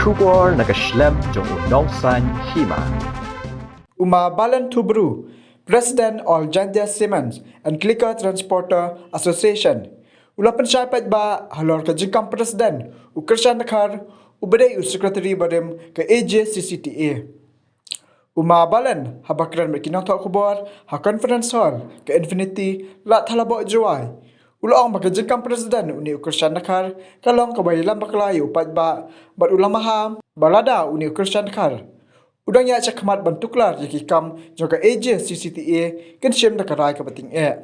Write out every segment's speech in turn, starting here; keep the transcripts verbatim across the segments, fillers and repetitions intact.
Khubor na ka shlem jong u nongsan hima. U Ma Balen Thubru, President All Jaintia Cements and Clinker Transporter Association, u la pynshai paidbah halor ka jingkam President u Krishan Dkhar, u ba dei u Secretary barim ka A J C C T A. U Ma Balen, haba kren bad ki nongthoh khubor ha Conference Hall ka Infinity, Ladthadlaboh, Jowai, u la ong ba ka jingkam President une u Krishan Dkhar ka long kaba ïalam bakla ïa u paidbah, bad u la maham ba lada une u Krishan Dkhar u dang ïaid shakhmat ban tuklar ïa ki kam jong ka A J C C T A, kin shim da ka rai kaba tyngeh.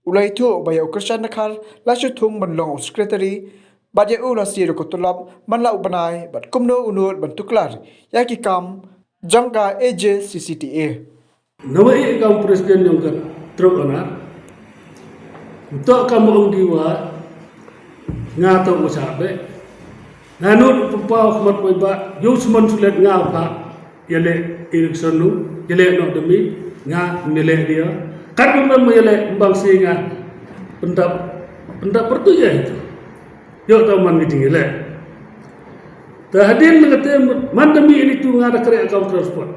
U la ïathuh ba ïa u Krishan Dkhar la shu thung ban long u Secretary, bad ïa u la siew da ka tulop man la u bnai, bad kumno u nud ban tuklar ïa ki kam jong ka A J C C T A. Nawa i kam President jong ka Truck Owner. Uto kam ong ki wa nga to u sa be. Nga nud pynpaw khmat paidbah, ïoh sumon sulet nga pha ïaleh election nu, ïaleh noh demi nga ïaleh dia. Kat ba mem ïaleh embang si nga pyndap, pyndap pertu ïa itu. Ïoh tau man ngi jingïaleh. Te hadien na kate man demi ini tu nga da kre account transport.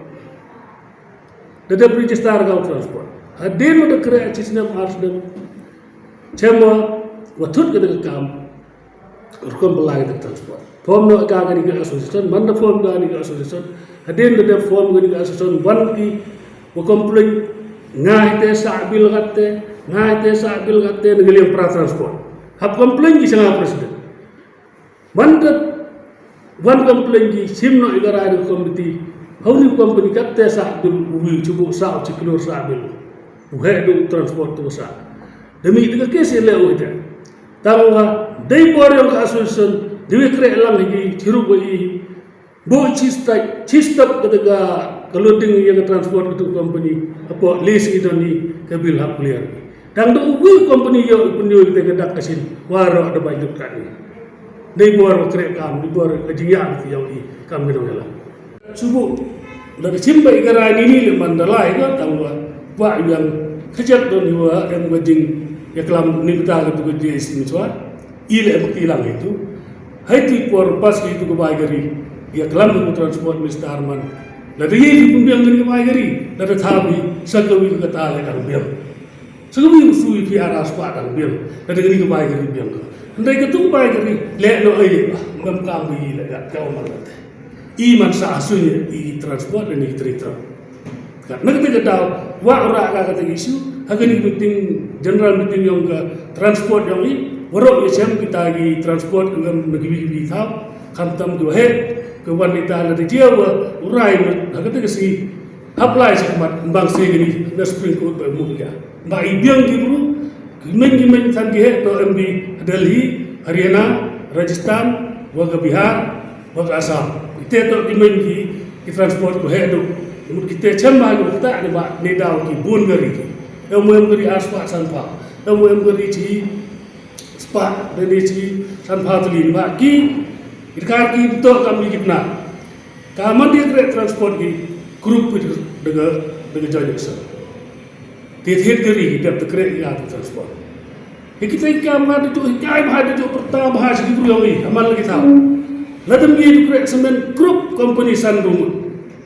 Da dep register account transport. Hadien da kre chi snem ar snem. Chemo wa thut ka da ka kam. Rukom belai ka transport. Form no ka kani ka association, man da form kani ka association. Hadien da dep form kani ka association, wan ki wa complain, nga hite sa bil kate, nga hite sa bil kate, na ka liang para transport. Hap complain ki sanga president. Man da wan complain ki sim no i ka rai da committee. Hau ni company kate sa bil uwi chubu sa u chiklur sa bil. U he du transport tu sa. Demi da ka case le u hite. Tang wa dei bor yong ka association, dei kre lang hi ki chirup wa i. Bo chi stai, chi stop ka daga ka loading ïa ka transport ka tu company. Apo lease i don i ka bill hap clear. Dang do wi company ïa u pynïoh ïa ka dak ka shin. Waro da bai duk ka ni. Nei bor wa kre kam, nei bor ka jingya ki ïa i kam ki nong ïa la. Subu da ka chim bai ka rai ni ni le man da lai ka tang wa ba yang ka jat don ïa wa em ka jing ïa klam ni ta ka tu ka J C ni chwa. I le em ki lang itu. Hai ti por pas ki tu ka bai gari. Ïa klam ni transport minister man. La da ye ki pun biang ni ka bai gari. La da tha bi sa ka wi ka ta le dang biang. Sa ka wi su wi pi ara spa dang biang. La da ni ka bai gari biang ka. Ndai ka tu bai gari le no ai le ba. Ngam kam bi le ga ka umar la te. I man sa asu ni i transport ni tritra. Kat na kata ka daw, wa ura ka kata ka issue, ha kani meeting, general meeting yong ka transport yong i, warok i chem kita ki transport ka ngam na kiwi kiwi thaw, kam tam ki wahet, ka wan ita na di jia wa, urai na, ha kata ka si, apply sa mat, bang si kani, na Supreme Court ba mukya. Ba i biang ki bru, ki men ki men than ki he, to M B, Delhi, Haryana, Rajasthan, wa ka Bihar, Wa ka Assam. Ite to ki men ki, ki transport ko he do. Mut kite chem ma ko ta ni ba ni daw ki bun gari ki. Em em gari ar spah san pha. Em em gari chi spah de ni chi san pha tli ba ki. Ki kar ki to kam ni kitna. Ka man di kre transport ki group ki daga, daga join sa. Te thied ka ri dep te kreh ïa ka transport. Hi kita ki kam nga da juh hikai bha da juh pyrta bha sha ki briew ïong i, ha man la ki thaw. La dem ïa tu kreh cement group company san rung.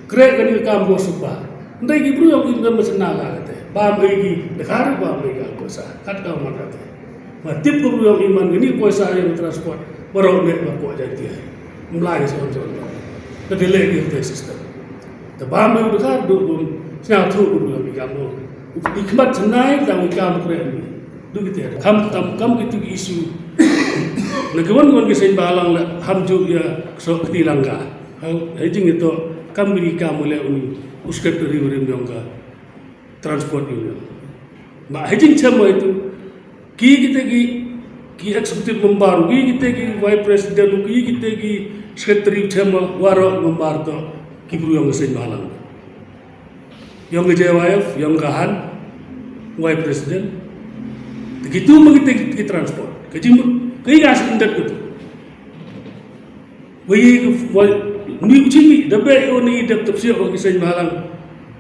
Kreh kane ka kam bor super. Ndai ki briew ïong i ngam ma chena ka kate. Bam ei ki Dkhar, bam ei ka poisa. Kat ka man kate. Ma tip ka briew ïong i man kane poisa ïa ka transport. Baroh ne ma ko ja ti. Mlai son son. Ka delay ki te system. Te bam ei u Dkhar du bun sñiawthooh u dang i kam u. I khmat tnai dang i kam u kreh mi. Du ki te. Kam kam kam ki tu ki issue. Na ki wan wan ki seiñ balang la ham ju ïa so kti lang ka. Hei jing ito kam ki kam u le uni. U secretary u rim yong ka transport union. Ba hei jing chem wa itu. Ki kita ki, ki executive member, ki kita ki vice president, ki kita ki secretary chem wa, waroh member to, ki bru yong ka seiñ balang. Yong ka J Y F, yong ka han, vice president. Te ki tu ma kita ki, ki transport. Ka jing, ka i gas indat ko tu. Wei, wei, ni u chimi, da be o ni dep tep siok ki seiñ balang.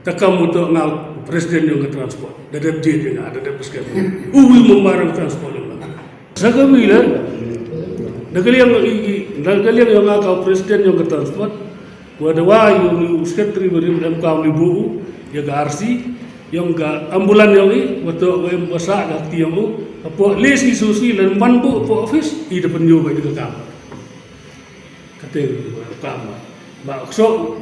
Ta kam u to nga president yong ka transport. Da dep je nga, da dep sket. U wi mo marang transport yong nga. Sa ka wi la. Na ka liang i, i, na ka liang yong nga ka president yong ka transport, wa da wa yong u secretary wa rim em ka li bu u, ya ka R C, yong ka ambulan yong i, wa to wa em wa sa ka ti yong u, ka po list i susi len man bu po office, i da pen yu ka i da ka kam. Ka te ka kam. Ba so,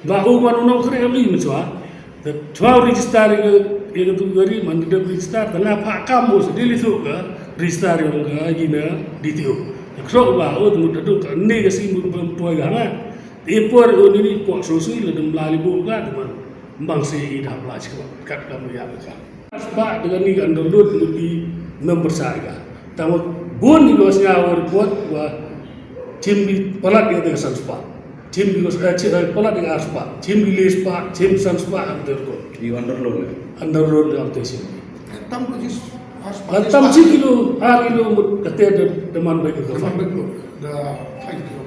ba u man u nong kre em i machwa. Te chwa register i ka, i ka tu gari man da register, da nga pa kam u sa dili su ka register yong ka i na D T O. Ka so ba u tu da tu ka ni ka si mu poi ka nga. Te por u ni ni po so si la dum la li bu ka tu man. Bang si i da la chwa kat ka mu ya ka. Spah dengan ni kan download mesti member saya. Tama bun ni dua snya report wa chim bi palat dia dengan san spah. Chim bi eh chim palat dia spah. Chim bi le spah, chim san spah am terko. Di underload. Underload dia tu chim. Tam tu jis. Tam chi kilo, ha kilo mut kate de deman baik ke. Teman betul. Dah five kilo.